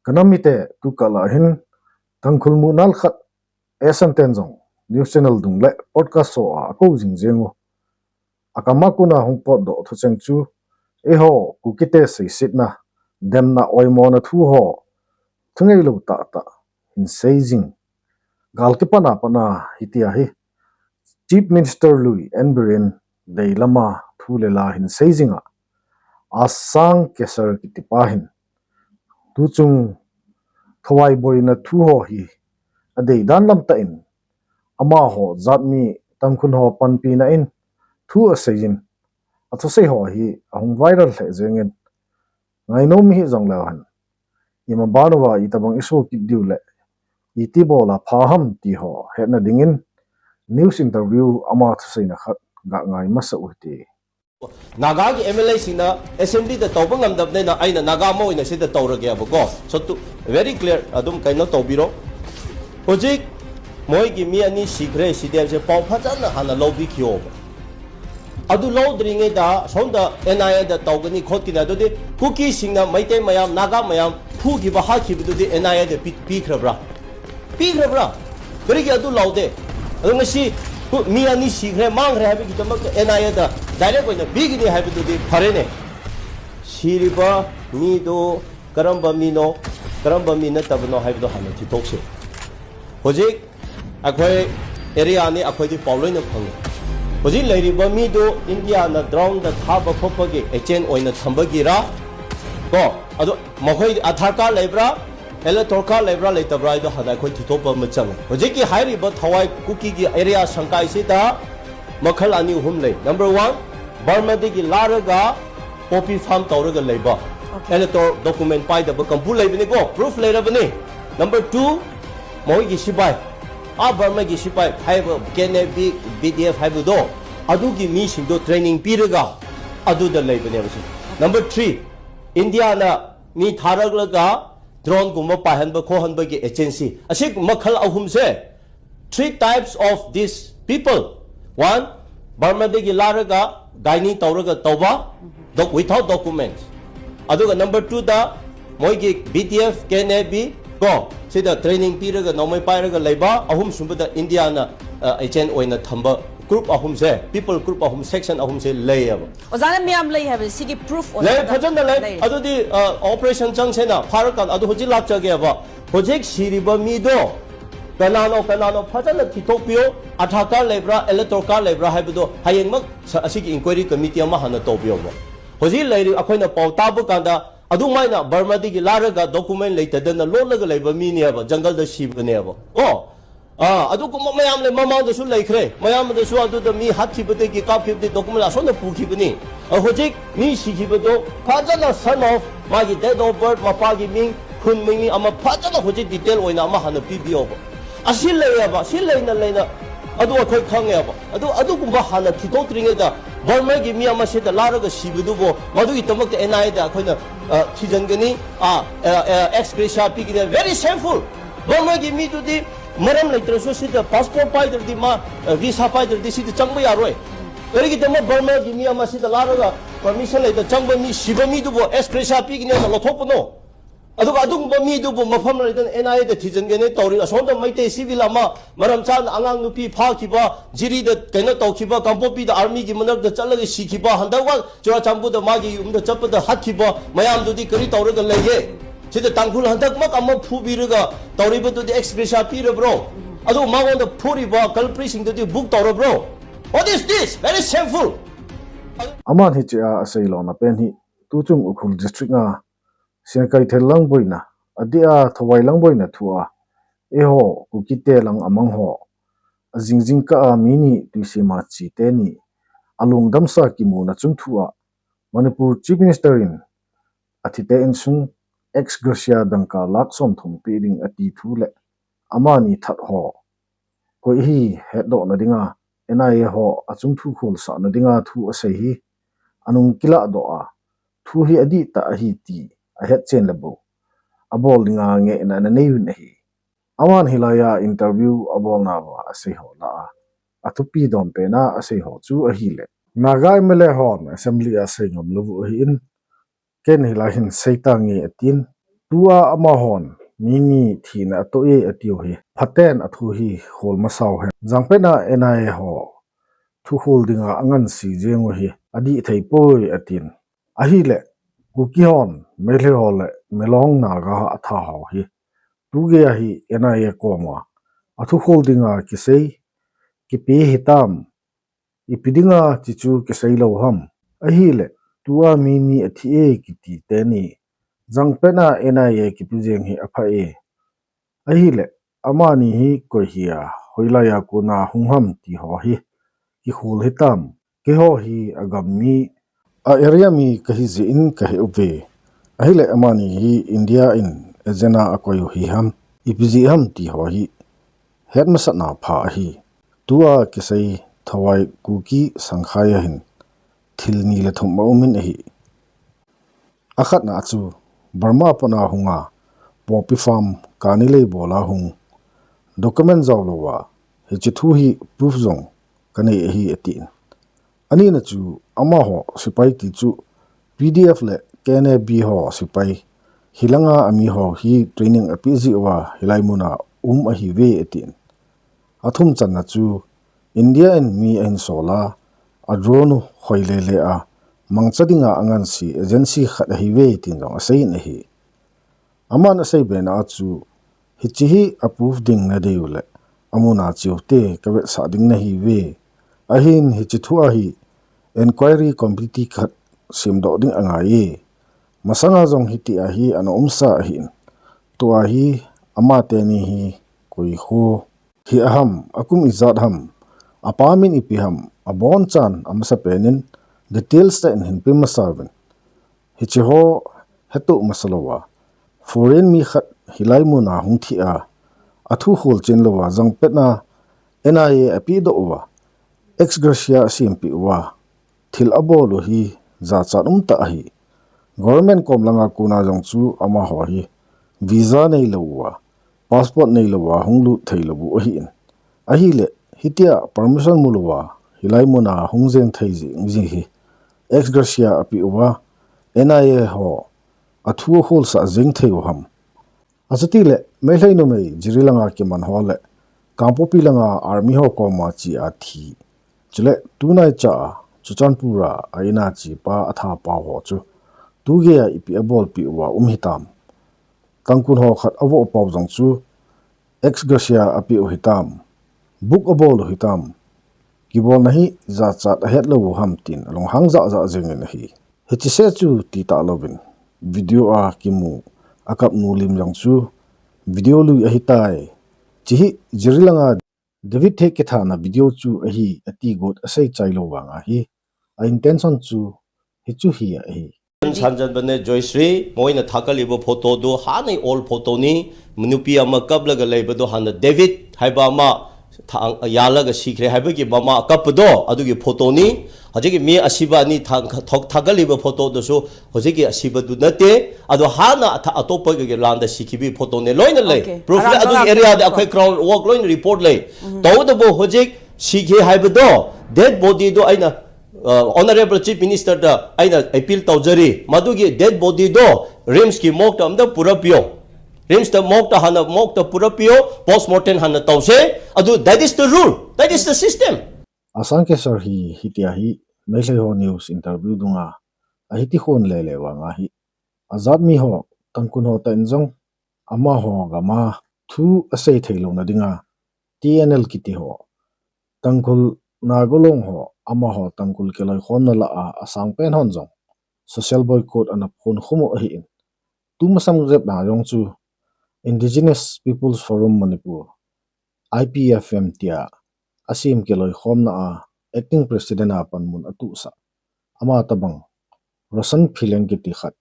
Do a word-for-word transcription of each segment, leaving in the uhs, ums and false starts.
Kanam mite, tukal a hin Tangkhul mu nal khat, Esan ten jong News Channel dung le podcast show a akou jing jeng u. Akam a kona hung potdoh thucheng chu, eiho Kukite seisetna, demna oimona thu ho, thungeilou tahtah hin sei jing. Gal kipatna patna hitia hi Chief Minister lui N. Biren deilam a thu le la hin sei jing a, Asang Kesar kitipa hin tuchung thawai boina thu ho hi adei dan lam tah in, amaho jat mi Tangkhul ho panpina in thu asei in, athusei ho hi ahung viral lheh jeng in, ngainom ihi jong leu hen, ima ban uva itobang iso kit diu le iti bol a pha ham ti ho hetna dingin news interview ama thuseina khat ga ngai masa u hite. Naga ki M L A sina assembly da tauba ngamdam nei na aina Naga mo ina sida taura ge abo ko. So tu very clear adum kaina taubiro. Hojik moi ki mi ani sikre sidem se pau phachana hana lou bi kyo. Adu lou dri nge da, sonda N I A da taugani khot kina dudi, Kuki singna Meitei mayam, Naga mayam, phu ki ba ha ki dudi N I A da pi, pi khrabra. Pi khrabra. Kari ki adu lou de. Adu ngasi, ku, mi ani sikre, mangre, habi kita mak N I A da, direct oina, pi kini habi dudi, phare ne. Siriba, mi do, karamba mi no, karamba mi na tabano habi do hana ti talk se. Hojik, ꯑꯩꯈꯣꯏ ꯑꯦꯔꯤꯌꯥꯅꯤ, ꯑꯩꯈꯣꯏꯗꯤ ꯄꯥꯎ ꯂꯣꯏꯅ ꯐꯪꯉꯤ꯫ ꯍꯧꯖꯤꯛ ꯂꯩꯔꯤꯕ ꯃꯤꯗꯨ ꯏꯟꯗꯤꯌꯥꯅ ꯗ꯭ꯔꯣꯟꯗ ꯊꯥꯕ ꯈꯣꯠꯄꯒꯤ ꯑꯦꯖꯦꯟ ꯑꯣꯏꯅ ꯊꯝꯕꯒꯤꯔ? ꯀꯣ, ꯑꯗꯣ ꯃꯈꯣꯏ ꯑꯙꯥꯔ ꯀꯥꯔꯗ ꯂꯩꯕ꯭ꯔꯥ, ꯏꯂꯦꯛꯇꯣꯔ ꯀꯥꯔꯗ ꯂꯩꯕ꯭ꯔꯥ, ꯂꯩꯇꯕ꯭ꯔꯥ ꯍꯥꯏꯗꯣ ꯍꯥꯟꯅ ꯑꯩꯈꯣꯏ ꯊꯤꯗꯣꯛꯄ ꯑꯃ ꯆꯪꯉꯤ꯫ ꯍꯧꯖꯤꯛꯀꯤ ꯍꯥꯏꯔꯤꯕ ꯊꯋꯥꯏ ꯀꯨꯀꯤꯒꯤ ꯑꯦꯔꯤꯌꯥ ꯁꯪꯀꯥꯏꯁꯤꯗ ꯃꯈꯜ ꯑꯅꯤ ꯑꯍꯨꯝ ꯂꯩ꯫ ꯅꯝꯕꯔ ꯋꯥꯟ, ꯕꯔꯃꯥꯗꯒꯤ ꯂꯥꯔꯒ ꯄꯣꯄꯤ ꯐꯥꯔꯝ ꯇꯧꯔꯒ ꯂꯩꯕ, ꯑꯣꯀꯦ꯫ ꯏꯂꯦꯛꯇꯣꯔ ꯗꯣꯀꯨꯃꯦꯟ ꯄꯥꯏꯗꯕ ꯀꯥꯡꯕꯨ ꯂꯩꯕꯅꯤꯀꯣ, ꯄ꯭ꯔꯨꯐ ꯂꯩꯔꯕꯅꯤ꯫ ꯅꯝꯕꯔ ꯇꯨ, ꯃꯈꯣꯏꯒꯤ ꯁꯤꯄꯥꯏ, ꯑꯥ ꯕꯔꯃꯥꯒꯤ ꯁꯤꯄꯥꯏ ꯍꯥꯏꯕ K N A B, B D F ꯍꯥꯏꯕꯗꯣ, ꯑꯗꯨꯒꯤ ꯃꯤꯁꯤꯡꯗꯣ ꯇ꯭ꯔꯦꯅꯤꯡ ꯄꯤꯔꯒ ꯑꯗꯨꯗ ꯂꯩꯕꯅꯦꯕ ꯁꯤ꯫ ꯅꯝꯕꯔ ꯊ꯭ꯔꯤ, ꯏꯟꯗꯤꯌꯥꯅ ꯃꯤ ꯊꯥꯔꯛꯂꯒ ꯗ꯭ꯔꯣꯟꯒꯨꯝꯕ ꯄꯥꯏꯍꯟꯕ ꯈꯣꯠꯍꯟꯕꯒꯤ ꯑꯦꯖꯦꯟꯁꯤ꯫ ꯑꯁꯤ ꯃꯈꯜ ꯑꯍꯨꯝꯁꯦ, three types of these people. One, ꯕꯔꯃꯥꯗꯒꯤ ꯂꯥꯔꯒ ꯒꯥꯏꯅꯤ ꯇꯧꯔꯒ ꯇꯧꯕ, doc-, without documents. ꯑꯗꯨꯒ ꯅꯝꯕꯔ ꯇꯨꯗ ꯃꯣꯏꯒꯤ B D F, K N A B, ꯀꯣ, ꯁꯤꯗ ꯇ꯭ꯔꯦꯅꯤꯡ ꯄꯤꯔꯒ ꯅꯣꯡꯃꯩ ꯄꯥꯏꯔꯒ ꯂꯩꯕ, ꯑꯍꯨꯝꯁꯨꯕꯗ ꯏꯟꯗꯤꯌꯥꯅ, ꯑ, ꯑꯦꯖꯦꯟ ꯑꯣꯏꯅ ꯊꯝꯕ ꯒ꯭ꯔꯨꯞ ꯑꯍꯨꯝꯁꯦ, ꯄꯤꯄꯜ ꯒ꯭ꯔꯨꯞ ꯑꯍꯨꯝ, ꯁꯦꯛꯁꯟ ꯑꯍꯨꯝꯁꯦ ꯂꯩꯌꯦꯕ꯫ ꯑꯣꯖꯥꯅ ꯃꯌꯥꯝ ꯂꯩ ꯍꯥꯏꯕꯁꯦ ꯁꯤꯒꯤ ꯄ꯭ꯔꯨꯐ ꯂꯩ, ꯑꯣꯏꯔꯒ ꯐꯖꯅ ꯂꯩ꯫ ꯂꯩ꯫ ꯑꯗꯨꯗꯤ, ꯑ, ꯑꯣꯄꯔꯦꯁꯟ ꯆꯪꯁꯦꯅ ꯐꯥꯔꯀꯥꯟꯗ, ꯑꯗꯨ ꯍꯧꯖꯤꯛ ꯂꯥꯛꯆꯒꯦꯕ꯫ ꯍꯧꯖꯤꯛ ꯁꯤꯔꯤꯕ ꯃꯤꯗꯣ ꯀꯅꯥꯅꯣ, ꯀꯅꯥꯅꯣ ꯐꯖꯅ ꯊꯤꯗꯣꯛꯄꯤꯌꯨ꯫ ꯑꯙꯥꯔ ꯀꯥꯔꯗ ꯂꯩꯕ꯭ꯔꯥ, ꯏꯂꯦꯛꯇꯣꯔ ꯀꯥꯔꯗ ꯂꯩꯕ꯭ꯔꯥ ꯍꯥꯏꯕꯗꯣ ꯍꯌꯦꯡꯃꯛ ꯁ-, ꯑꯁꯤꯒꯤ ꯏꯟꯀ꯭ꯋꯥꯏꯔꯤ ꯀꯃꯤꯇꯤ ꯑꯃ ꯍꯥꯟꯅ ꯇꯧꯕꯤꯌꯣꯕ꯫ ꯍꯧꯖꯤꯛ ꯂꯩꯔꯤ, ꯑꯩꯈꯣꯏꯅ ꯄꯥꯎ ꯇꯥꯕ ꯀꯥꯟꯗ ꯑꯗꯨꯃꯥꯏꯅ ꯕꯔꯃꯥꯗꯒꯤ ꯂꯥꯔꯒ ꯗꯣꯀꯨꯃꯦꯟ ꯂꯩꯇꯗꯅ ꯂꯣꯠꯂꯒ ꯂꯩꯕ ꯃꯤꯅꯦꯕ, ꯖꯪꯒꯜꯗ ꯁꯤꯕꯅꯦꯕ꯫ ꯀꯣ? ꯑꯥ, ꯑꯗꯨꯒꯨꯝꯕ ꯃꯌꯥꯝ ꯂꯩ, ꯃꯃꯥꯡꯗꯁꯨ ꯂꯩꯈ꯭ꯔꯦ꯫ ꯃꯌꯥꯝꯗꯁꯨ ꯑꯗꯨꯗ ꯃꯤ ꯍꯥꯠꯈꯤꯕꯗꯒꯤ, ꯀꯥꯞꯈꯤꯕꯗꯒꯤ ꯗꯣꯀꯨꯃꯦꯟ ꯑꯁꯣꯝꯗ ꯄꯨꯈꯤꯕꯅꯤ꯫ ꯑ, ꯍꯧꯖꯤꯛ ꯃꯤ ꯁꯤꯈꯤꯕꯗꯣ ꯐꯖꯅ son of, ꯃꯥꯒꯤ date of birth, ꯃꯄꯥꯒꯤ ꯃꯤꯡ, ꯈꯨꯟ ꯃꯤꯡ ꯑꯃ ꯐꯖꯅ ꯍꯧꯖꯤꯛ ꯗꯤꯇꯦꯜ ꯑꯣꯏꯅ ꯑꯃ ꯍꯥꯟꯅ ꯄꯤꯕꯤꯌꯣꯕ꯫ ꯑꯁꯤ ꯂꯩꯌꯦꯕ, ꯁꯤ ꯂꯩꯅ ꯂꯩꯅ ꯑꯗꯨ ꯑꯩꯈꯣꯏ ꯈꯪꯉꯦꯕ꯫ ꯑꯗꯨ, ꯑꯗꯨꯒꯨꯝꯕ ꯍꯥꯟꯅ ꯊꯤꯗꯣꯛꯇ꯭ꯔꯤꯉꯩꯗ ꯕꯔꯃꯥꯒꯤ ꯃꯤ ꯑꯃ ꯁꯤꯗ ꯂꯥꯔꯒ ꯁꯤꯕꯗꯨꯕꯨ ꯃꯗꯨꯒꯤꯗꯃꯛꯇ ꯑꯦꯟ ꯑꯥꯏ ꯑꯦꯗ ꯑꯩꯈꯣꯏꯅ, ꯑ, ꯊꯤꯖꯤꯟꯒꯅꯤ, ꯑ, ꯑ, ꯑ, ꯑꯦꯛꯁ ꯒ꯭ꯔꯦꯁꯤꯌꯥ ꯄꯤꯒꯅꯤ꯫ Very shameful. ꯕꯔꯃꯥꯒꯤ ꯃꯤꯗꯨꯗꯤ ꯃꯔꯝ ꯂꯩꯇ꯭ꯔꯁꯨ ꯁꯤꯗ ꯄꯥꯁꯄꯣꯔꯠ ꯄꯥꯏꯗ꯭ꯔꯗꯤ, ꯃꯥ, ꯑ, ꯚꯤꯁꯥ ꯄꯥꯏꯗ꯭ꯔꯗꯤ ꯁꯤꯗ ꯆꯪꯕ ꯌꯥꯔꯣꯏ꯫ ꯀꯔꯤꯒꯤꯗꯃꯛ ꯕꯔꯃꯥꯒꯤ ꯃꯤ ꯑꯃ ꯁꯤꯗ ꯂꯥꯛꯂꯒ ꯄꯔꯃꯤꯁꯟ ꯂꯩꯇ ꯆꯪꯕ ꯃꯤ, ꯁꯤꯕ ꯃꯤꯗꯨꯕꯨ ꯑꯦꯛꯁ ꯒ꯭ꯔꯦꯁꯤꯌꯥ ꯄꯤꯒꯅꯤ ꯍꯥꯏꯅ ꯂꯧꯊꯣꯛꯄꯅꯣ? ꯑꯗꯨꯒ ꯑꯗꯨꯒꯨꯝꯕ ꯃꯤꯗꯨꯕꯨ ꯃꯐꯝ ꯂꯩꯇꯅ ꯑꯦꯟ ꯑꯥꯏ ꯑꯦꯗ ꯊꯤꯖꯤꯟꯒꯅꯤ ꯇꯧꯔꯤ꯫ ꯑꯁꯣꯝꯗ ꯃꯩꯇꯩ ꯁꯤꯚꯤꯜ ꯑꯃ ꯃꯔꯝ ꯆꯥꯅ ꯑꯉꯥꯡ ꯅꯨꯄꯤ ꯐꯥꯈꯤꯕ, ꯖꯤꯔꯤꯗ ꯀꯩꯅꯣ ꯇꯧꯈꯤꯕ, ꯀꯥꯡꯄꯣꯛꯄꯤꯗ ꯑꯥꯔꯃꯤꯒꯤ ꯃꯅꯥꯛꯇ ꯆꯠꯂꯒ ꯁꯤꯈꯤꯕ, ꯍꯟꯗꯛ ꯋꯥ ꯆꯨꯔꯥꯆꯥꯟꯄꯨꯔꯗ ꯃꯥꯒꯤ ꯌꯨꯝꯗ ꯆꯠꯄꯗ ꯍꯥꯠꯈꯤꯕ ꯃꯌꯥꯝꯗꯨꯗꯤ ꯀꯔꯤ ꯇꯧꯔꯒ ꯂꯩꯒꯦ? ꯁꯤꯗ ꯇꯥꯡꯈꯨꯜ ꯍꯟꯗꯛꯃꯛ ꯑꯃ ꯐꯨꯕꯤꯔꯒ ꯇꯧꯔꯤꯕꯗꯨꯗꯤ ꯑꯦꯛꯁ ꯒ꯭ꯔꯦꯁꯤꯌꯥ ꯄꯤꯔꯕ꯭ꯔꯣ? ꯑꯗꯨ ꯃꯉꯣꯟꯗ ꯐꯨꯔꯤꯕ ꯀꯜꯄ꯭ꯔꯤꯠꯁꯤꯡꯗꯨꯗꯤ ꯕꯨꯛ ꯇꯧꯔꯕ꯭ꯔꯣ? What is this? Very shameful. Aman hiche a asei lona pen hi, tuchung Ukhrul district a Sina Keithel lang boina, adeh a Thawai lang boina thu a, eiho Kukite lang amang ho, ajing jingkah a mi ni tuisima chite ni alungdamsa kimuna chungthu a, Manipur Chief Minister in athite insung ex gratia dangka lakh somthum pe ding ati thu le, amani that ho koi hi hetdohna dinga, N I A ho achungthu kholsahna dinga thu asei hi anung kilahdoh a, thu hi adihtah ahi ti ahetchen le bou abol dinga ngehna ana nei uvin ahi. Aman hilai a interview abolna uva asei ho lah a, athupi donpen a asei ho chu ahile, Naga M L A hon assembly a sei ngam lou u ahin, ken hilai hin seitange atin, Tua amahon mi ni thina atoh e atiu hi phaten athu hi khol masau hen. Jangpetna N I A ho thukhol dinga angansi jeng u hi adih thei poi atin. Ahile, Kuki hon, Meitei ho le Milong Naga atha ho hi tugei a hi N I A koma athukhol dinga kisei, kipe hitam, ipi dinga chichu kisei lou ham. Ahile, tua mi ni athi e kiti teni jangpetna N I A kipe jeng hi apha e. Ahile, amani hi koi hi a, hoilai a kona hung ham ti ho hi kikhol hitam. Keiho hi agam mi, a area mi kahi jeh in kahe uve. Ahile amani hi India in agenda akoi u hi ham, ipi jeh ham ti ho hi het masatna pha ahi. Tua kisei Thawai Kuki Sangkhai a hin thil ni le thum aumin ahi. Akhatna chu Burma pana hunga poppy farm kani lei bola hung document jao louva hiche thu hi proof jong kanei ahi atin. Anina chu amaho sepai ti chu P D F le K N A B ho sepai hilanga ami ho hi training ape jeh uva hilai muna um ahiuve atin. Athum channa chu India in mi ahin sol a, a drone u khoi lele a mangcha dinga angansi agency khat ahiuve tin jong aseiyin ahi. Aman asei bena a chu hiche hi a proof ding nadei u le amuna cheu te kavetsah ding nahiuve. Ahin hiche thu a hi inquiry committee khat semdoh ding angai e. Masanga jong hitia hi ana umsa ahin. Tua hi amateni hi koi kho hi aham, akum ijat ham, apa min ipi ham, abonchan amasapen in details tah in hinpe masa uvin. Hiche ho hetuh masa louva foreign mi khat hilai muna hung thi a, athu kholchen louva jangpetna N I A apehdoh uva, ex gratia asempeh uva, thil abol u hi jachat umtah ahi. Government kom langa kona jong chu amaho hi visa neilou uva, passport neilouva hung lut theilou u ahin. Ahile, hitia permission mulouva hilai muna hung jeng thei jing jing hi ex gratia apeh uva, N I A ho athu akholsah jeng thei u ham. Achutile Meitei numei Jiribam langa kiman ho le Kangpokpi langa army ho koma che a thi, chule tunaicha a Churachandpur a a-in a chepa athapau ho chu tugei a ipi abolpeh uva um hitam. Tangkhul ho khat avohpau jong chu ex gratia apeh u hitam, book abol u hitam, kibolna hi jachat ahetlou u ham tin alunghang jahjah jengin ahi. Hiche se chu titah louvin video a kimu akapnu lim jong chu video lui ahitai. Hiche hi Jiribam langa David Thek kithana video chu ahi ati got asei chailou vanga hi a intention chu hichu hi ahi. Sanjan bane Joyshri, moina thakaliba photo du hana old photo ni, nupi ama kaplaga leiba du hana David haiba ama thang, yalaga sikre haiba ki mama kap do, adugi photo ni, hojiki mi asiba ni thang, thok, thakaliba photo du su, hojiki asiba du nate, adu hana atha, atopa ki landa sikibi photo ne loina lei. Okay. Proof le adugi area de akhoi crowd work loina report lei. Tau da bo hojik sikhe haiba do, dead body do aina, uh, Honorable Chief Minister da aina appeal tau jari, madugi dead body do, RIMS ki morgue ta amda pura pio. RIMS ta morgue ta hana morgue ta pura pio, postmortem hana tause, adu, that is the rule, that is the system. Asang Kesar hi, hitia hi, Meitei ho news interview dunga, ahiti khon lele vanga hi. Ajat mi ho, Tangkhul ho tah in jong, amaho gama, thu asei theilouna dinga, T N L kiti ho, Tangkhul Naga Long ho, amaho Tangkhul kiloikhomna lah a, asangpen hon jong, social boycott ana phonkhum u ahin. Tumasang jep na jong chu Indigenous Peoples Forum Manipur, I P F M tia asem kiloikhomna a acting president a panmun atuhsah. Ama tabang Roshan Phileng kiti khat,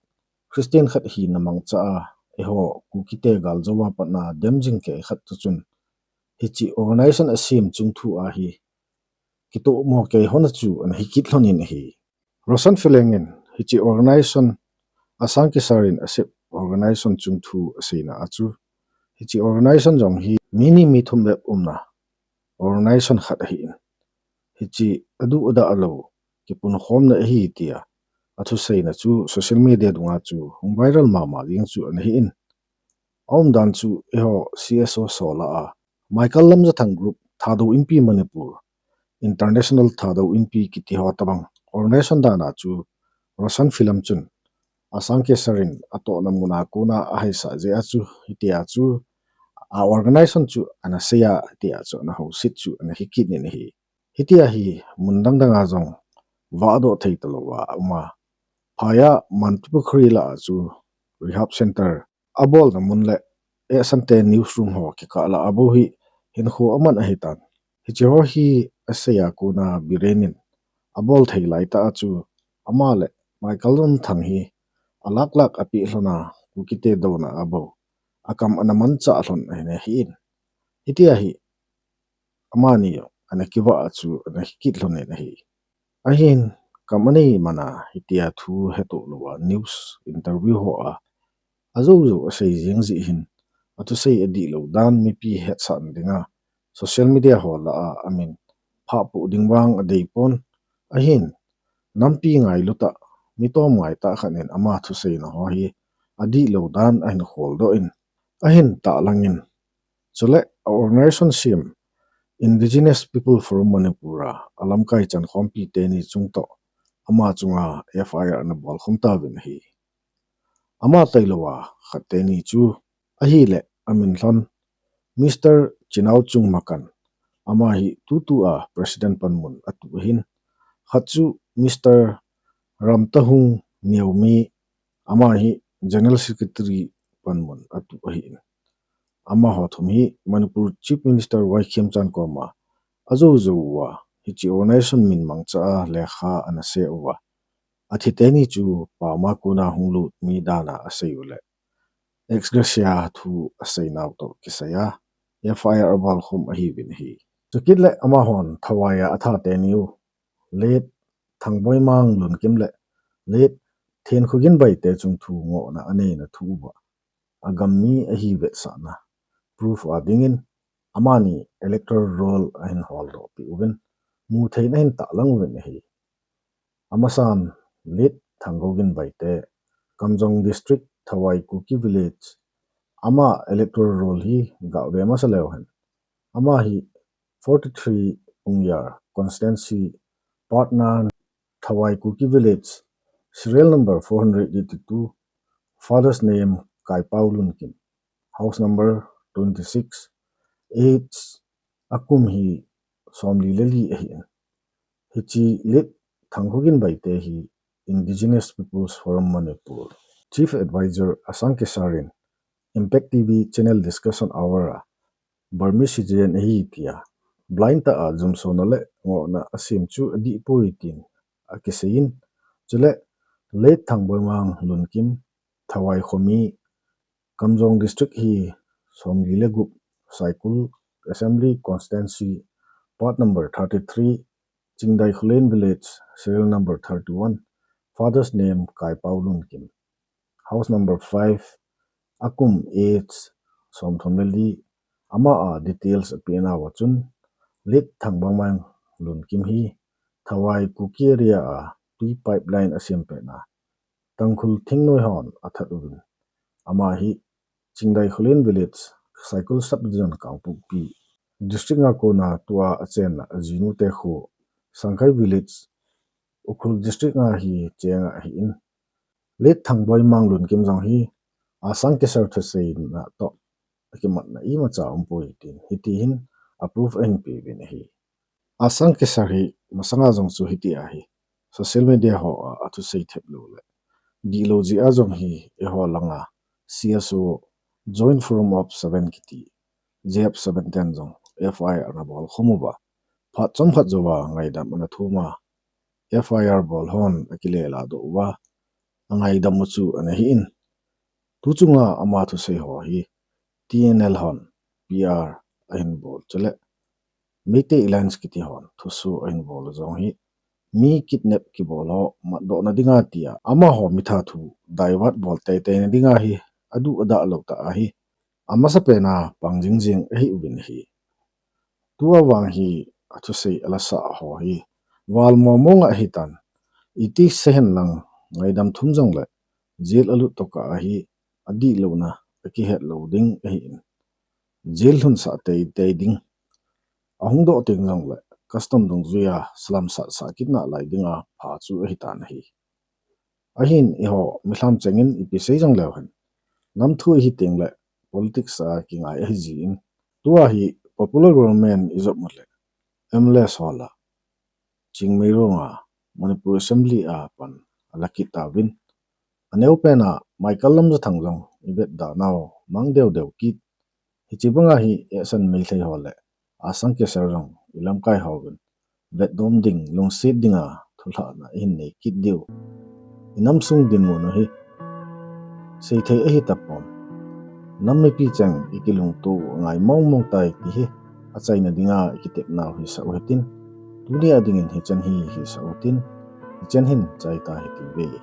Christian khat hina mangcha a, eiho Kukite galjou a patna demjing kei khat chu chun, hiche organization asem chungthu a hi kitohmo kei hon a chu ana hikit lhonin ahi. Roshan Phileng in hiche organization, Asang Kesar in asep organization chungthu aseina a chu, hiche organization jong hi mi ni mi thum bep umna organization khat ahin, hiche adu ada lou kipunkhomna ahi tia athuseina chu social media dunga chu hung viral mama jing chu ana hin. Aumdan chu eiho C S O sola a Michael Lamjathang Group, Thadou Inpi Manipur, International Thadou Inpi kiti ho tabang organization dan a chu Roshan Film chun Asang Kesar in atohna mun a kona ahaisah jeh a chu hitia chu a organization chu ana seiya, hitia chu ana houset chu ana hikit in ahi. Hitia hi mun dang dang a jong vahdoh thei talouva auma, phaiya Mantripukhri lah a chu rehab center abolna mun le Asante newsroom ho kikah lah a bou hi hinkho aman ahitan. Hiche ho hi aseiya kona Biren in abol thei laitah a chu ama le Michael Lamjathang hi alak lak apeh lhon a Kukite douna a bou akam ana manchah lhon ahin ahin. Hitia hi amani ana kivah a chu ana hikit lhon in ahi. Ahin kam anei man a hitia thu hetoh louva news interview ho a ajou jou asei jeng jeh hin athusei adihlou dan mipi hetsahna dinga social media ho lah a amin phahpoh ding vang adeipon, ahin nampi ngailu tah, mi tom ngai tah khat in ama thuseina ho hi adihlou dan ahin kholdoh in, ahin tahlang in, chule a organization sem Indigenous People Forum Manipur a alamkai chankhompi teni chung toh ama chunga F I R ana bolkhum tauvin ahi. Ama tailouva khat teni chu ahile amin lhon Mister Chinaochung Makan, ama hi tutua president panmun atuh ahin, khat chu Mister Ramtahung Neomi, ama hi general secretary panmun atuh ahin. Amaho thum hi Manipur Chief Minister Y Khemchand koma ajou jou uva hiche organization min mangcha a lekha ana seuva, athi teni chu pama kona hunglut mi dan a asei u le ex gratia thu aseinau toh kisaiya F I R abolkhum ahiuvin ahi. Chukit le amahon Thawai a atha teniu Late Thangboimang Lunkim le Late Thenkhoginbai te chung thu ngohna aneina thu uva agam mi ahi vetsahna proof a dingin amani electoral roll ahin holdoh peh uvin mutheiin ahin tahlang uvin ahi. Amasan Late Thangkhogin Baite, Kamjong District, Thawai Kuki Village, ama electoral roll hi gave masa leu hen, ama hi forty-three Pungyar Constituency, Part nine, Thawai Kuki Village, serial number four hundred eighty-two, father's name Kaipao Lunkim, house number twenty-six, age akum hi somli le li ahin. Hiche Late Thangkhogin Baite hi Indigenous Peoples Forum Manipur Chief Advisor Asang Kesar in Impact T V channel discussion hour a Burmese citizen ahi tia blind tah a jumsona le ngohna asem chu adihpoi tin akiseiyin, chule Late Thangboimang Lunkim, Thawai khomi, Kamjong District hi somli le gup, Saikul Assembly Constituency, Part number thirty-three, Chingdaikholen Village, serial number thirty-one, father's name Kaipao Lunkim, house number five, akum age somthum le li, ama a details apenauva chun, Late Thangboimang Lunkim hi Thawai Kuki area a tui pipeline asempetna Tangkhul thingnoi hon athat uvin, ama hi Chingdaikholen Village, Saikul Subdivision, Kangpokpi District a kona tua achenna ajinu te kho Sangkhai Village, Ukhrul District a hi chenga ahin. Late Thangboimang Lunkim jong hi Asang Kesar thuseina toh akimatna imacha aumpoi tin hitihin a proof ahin peuvin ahi. Asang Kesar hi masanga jong chu hitia hi social media ho a athusei theplou le dihlou jeh a jong hi eiho langa C S O, Joint Forum of Seven kiti, J F seven ten jong F I R ana bolkhum uva, phat chomkhat jouva ngaidam ana thuma, F I R bol hon akile ladoh uva angaidam u chu ana hin, tuchunga ama thusei ho hi T N L hon P R ahin bol chule Meitei Alliance kiti hon thuso ahin bol jong hi mi kidnap kibol ho matdohna dinga tia amaho mitha thu divert bol teiteina dinga hi aduh adah lou tah ahi, amasapen a pang jingjing ahiuvin ahi. Tua vang hi athusei alasah ho hi val mong mong ahitan, iti sehenlang ngaidam thum jongle jail alut tokah a hi adihlouna akihet lou ding ahin, jail lhunsah teitei ding, ahung doh teng jongle custom dungjuia salam satsah kit nalai dinga pha chu ahitan ahi. Ahin eiho milham chengin ipi sei jongleu hen, nam thu ihi tengle politics a kingai ahijin, tua hi popular government ijop uleh M L A ho la Chingmeirong a Manipur Assembly a pan ala kit tauvin, aneopen a Michael Lamjathang jong ivetda nau mang deudeu kit. Hiche banga hi Esan Meitei ho leh Asang Keser jong ilamkai hovin vetnom ding, lungset dinga thulhahna ihin nei kit diu. Inam sung dinmun u hi seithei ahi tapon, nam mipi cheng ikilungto u angai mongmong tai ti hi achaina dinga ikitepnau hisah u hitin, tunia dingin hichan hi hisah u hitin, hichan hin chaita hitiuve.